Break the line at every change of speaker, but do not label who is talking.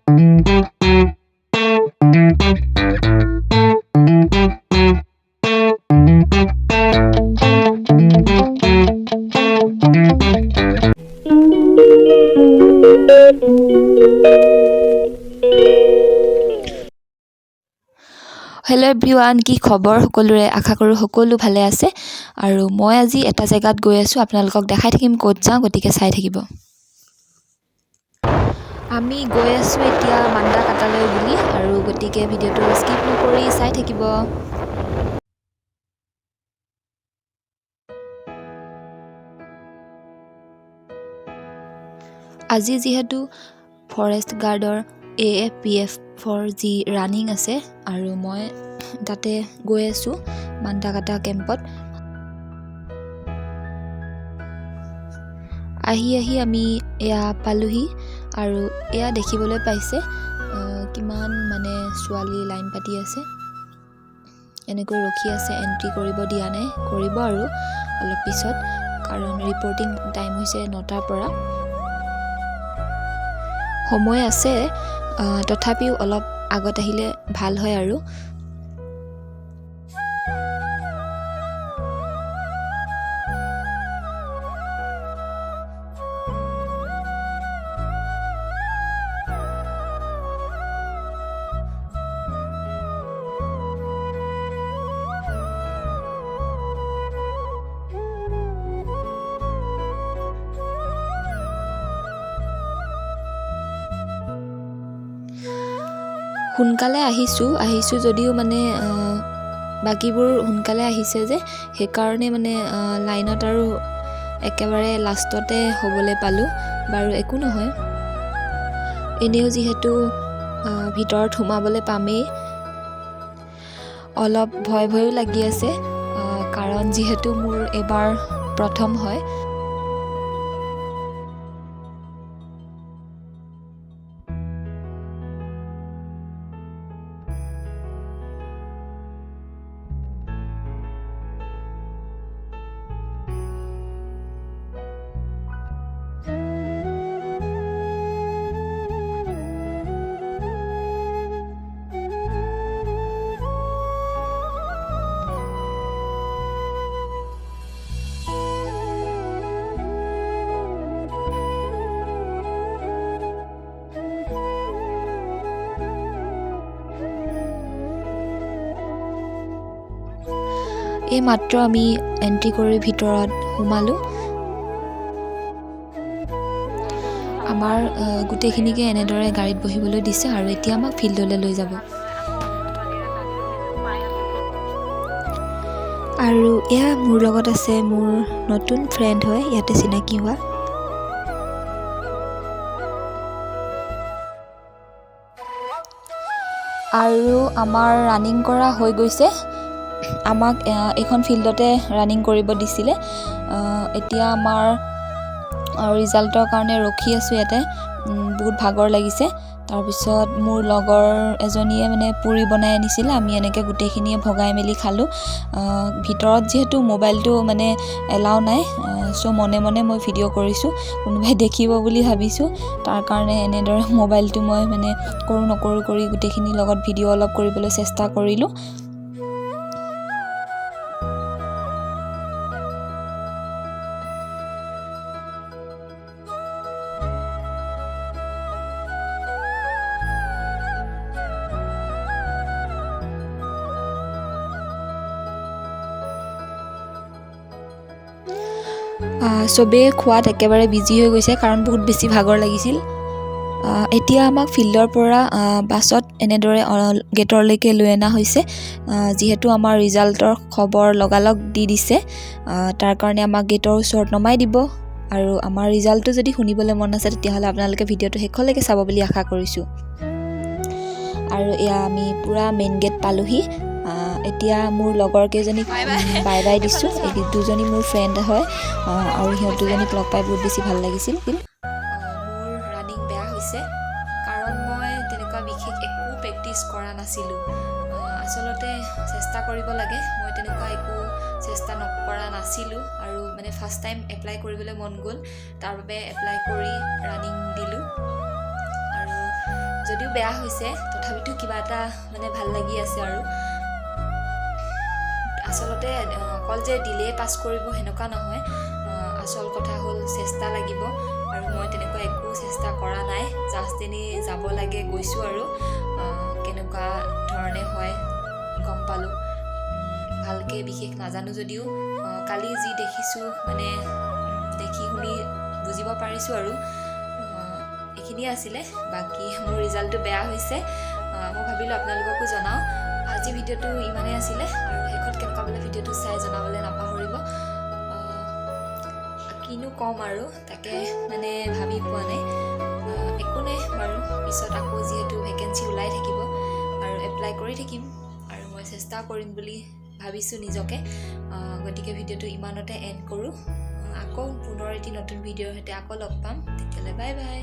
Hello' everyone, কি খবৰ সকলোৰে? আশা কৰোঁ সকলো ভালে আছে। আৰু মই আজি এটা জেগাত গৈ আছোঁ, আপোনালোকক দেখাই থাকিম ক'ত যাওঁ, গতিকে চাই থাকিব। আমি গৈ আছোঁ এতিয়া মান্দাকাটালৈ বুলি, আৰু গতিকে ভিডিঅ'টো স্কিপ নকৰি চাই থাকিব। আজি যিহেতু ফৰেষ্ট গাৰ্ডৰ এএফপিএফৰ যি ৰানিং আছে, আৰু মই তাতে গৈ আছোঁ মান্দাকাটা কেম্পত। আহি আহি আমি এয়া পালোহি, আৰু এয়া দেখিবলৈ পাইছে কিমান মানে ছোৱালী লাইন পাতি আছে, এনেকৈ ৰখি আছে, এণ্ট্ৰি কৰিব দিয়া নাই, কৰিব আৰু অলপ পিছত, কাৰণ ৰিপৰ্টিং টাইম হৈছে 9টাৰ পৰা। সময় আছে, তথাপিও অলপ আগত আহিলে ভাল হয়। আৰু সোনকালে আহিছোঁ যদিও মানে বাকীবোৰ সোনকালে আহিছে যে, সেইকাৰণে মানে লাইনত আৰু একেবাৰে লাষ্টতে হ'বলৈ পালোঁ। বাৰু একো নহয়, এনেও যিহেতু ভিতৰত সোমাবলৈ পামেই। অলপ ভয় ভয়ো লাগি আছে, কাৰণ যিহেতু মোৰ এইবাৰ প্ৰথম হয়। এই মাত্ৰ আমি এণ্ট্ৰি কৰি ভিতৰত সোমালোঁ। আমাৰ গোটেইখিনিকে এনেদৰে গাড়ীত বহিবলৈ দিছে, আৰু এতিয়া আমাক ফিল্ডলৈ লৈ যাব। আৰু এয়া মোৰ লগত আছে মোৰ নতুন ফ্ৰেণ্ড হয়, ইয়াতে চিনাকি হোৱা। আৰু আমাৰ ৰানিং কৰা হৈ গৈছে। আমাক এইখন ফিল্ডতে ৰানিং কৰিব দিছিলে। এতিয়া আমাৰ ৰিজাল্টৰ কাৰণে ৰখি আছোঁ ইয়াতে। বহুত ভাগৰ লাগিছে। তাৰপিছত মোৰ লগৰ এজনীয়ে মানে পুৰি বনাই আনিছিলে, আমি এনেকৈ গোটেইখিনিয়ে ভগাই মেলি খালোঁ। ভিতৰত যিহেতু মোবাইলটো মানে এলাও নাই, চ' মনে মনে মই ভিডিঅ' কৰিছোঁ, কোনোবাই দেখিব বুলি ভাবিছোঁ, তাৰ কাৰণে এনেদৰে মোবাইলটো মই মানে কৰোঁ নকৰোঁ কৰি গোটেইখিনিৰ লগত ভিডিঅ' অলপ কৰিবলৈ চেষ্টা কৰিলোঁ। চবেই খোৱাত একেবাৰে বিজি হৈ গৈছে, কাৰণ বহুত বেছি ভাগৰ লাগিছিল। এতিয়া আমাক ফিল্ডৰ পৰা বাছত এনেদৰে গেটৰলৈকে লৈ অনা হৈছে। যিহেতু আমাৰ ৰিজাল্টৰ খবৰ লগালগ দি দিছে, তাৰ কাৰণে আমাক গেটৰ ওচৰত নমাই দিব। আৰু আমাৰ ৰিজাল্টটো যদি শুনিবলৈ মন আছে, তেতিয়াহ'লে আপোনালোকে ভিডিঅ'টো শেষলৈকে চাব বুলি আশা কৰিছোঁ। আৰু এয়া আমি পূৰা মেইন গেট পালোহি। এতিয়া মোৰ লগৰ কেইজনীক বাই বাই দিছোঁ। এই দুজনী মোৰ ফ্ৰেণ্ড হয়, আৰু সিহঁত দুজনীক লগ পাই বহুত বেছি ভাল লাগিছিল। মোৰ ৰানিং বেয়া হৈছে, কাৰণ মই তেনেকুৱা বিশেষ একো প্ৰেক্টিচ কৰা নাছিলোঁ। আচলতে চেষ্টা কৰিব লাগে, মই তেনেকুৱা একো চেষ্টা নকৰা নাছিলোঁ। আৰু মানে ফাৰ্ষ্ট টাইম এপ্লাই কৰিবলৈ মন গ'ল, তাৰ বাবে এপ্লাই কৰি ৰানিং দিলোঁ। আৰু যদি যদিও বেয়া হৈছে, তথাপিতো কিবা এটা মানে ভাল লাগি আছে। আৰু আচলতে অকল যে দিলেই পাছ কৰিব সেনেকুৱা নহয়। আচল কথা হ'ল চেষ্টা লাগিব আৰু মই তেনেকুৱা একো চেষ্টা কৰা নাই। জাষ্ট এনেই যাব লাগে, গৈছোঁ আৰু কেনেকুৱা ধৰণে হয় গম পালোঁ। ভালকৈ বিশেষ নাজানো যদিও কালি যি দেখিছোঁ, মানে দেখি শুনি বুজিব পাৰিছোঁ আৰু এইখিনিয়ে আছিলে। বাকী মোৰ ৰিজাল্টটো বেয়া হৈছে, মই ভাবিলোঁ আপোনালোককো জনাওঁ। আজি ভিডিঅ'টো ইমানেই আছিলে আৰু শেষত কেনেকুৱা পালে ভিডিঅ'টো চাই জনাবলৈ নাপাহৰিব। কিনো ক'ম আৰু, তাকে মানে ভাবি পোৱা নাই। একো নাই বাৰু, পিছত আকৌ যিহেতু ভেকেঞ্চি ওলাই থাকিব আৰু এপ্লাই কৰি থাকিম আৰু মই চেষ্টা কৰিম বুলি ভাবিছোঁ নিজকে। গতিকে ভিডিঅ'টো ইমানতে এণ্ড কৰোঁ। আকৌ পুনৰ এটি নতুন ভিডিঅ'ৰ সৈতে আকৌ লগ পাম। তেতিয়াহ'লে বাই বাই।